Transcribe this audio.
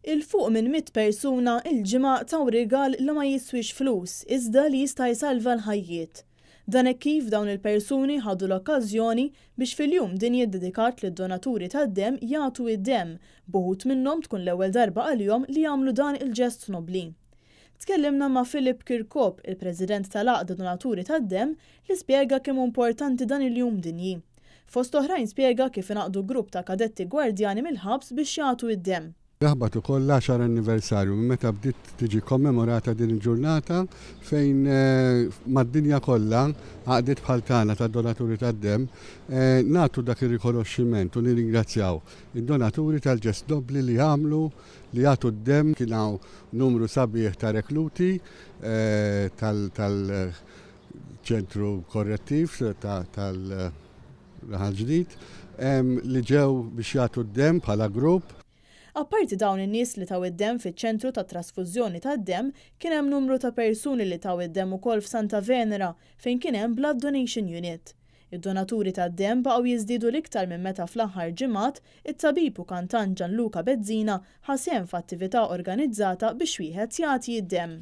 Il fuq minn 100 persuna il-Ġimgħa taw rigal li ma jiswix flus iżda li jista' jsalva l-ħajjiet. Dan hekk kif dawn il-persuni ħadu l-okkażjoni biex fil-jum dinji ddedikat lid-donaturi tad-demm jagħtu id-demm, b'uħud minnhom tkun l-ewwel darba għalihom li jagħmlu dan il-ġest nobbli. Tkellimna ma' Philip Kirkop, il-President tal-Għaqda Donaturi tad-Demm, li spjega kemm hu importanti dan il-jum dinji. Fost oħrajn spjega kif ingħaqdu grupp ta' kadetti gwardjani mill-ħabs biex jagħtu id-demm. Jaħbat ukoll l-għaxar anniversarju minn meta bdiet tiġi kommemorata din il-ġurnata fejn mad-dinja kollha għaqdiet bħal tagħna tad-donaturi tad-demm nagħtu dak ir-rikonoxximent u nirringrazzjaw id-donaturi tal-ġest nobbli li jagħmlu li jagħtu d-demm. Kien hawn numru sabiħ ta' rekluti tal-ċentru korrettiv tal-Raħal Ġdid li ġew biex jagħtu d-demm bħala grupp. Apparti dawn in-nies li taw id-demm fiċ-ċentru tat-trasfużjoni tad-demm, kien hemm numru ta' persuni li taw id-demm ukoll f'Santa Venera fejn kien hemm Blood Donation Unit. Id-donaturi tad-demm baqgħu jiżdiedu l-iktar minn meta fl-aħħar ġimgħat, it-tabib u kantant Gianluca Bezzina ħa sehem f'attività organizzata biex wieħed jagħti d-demm.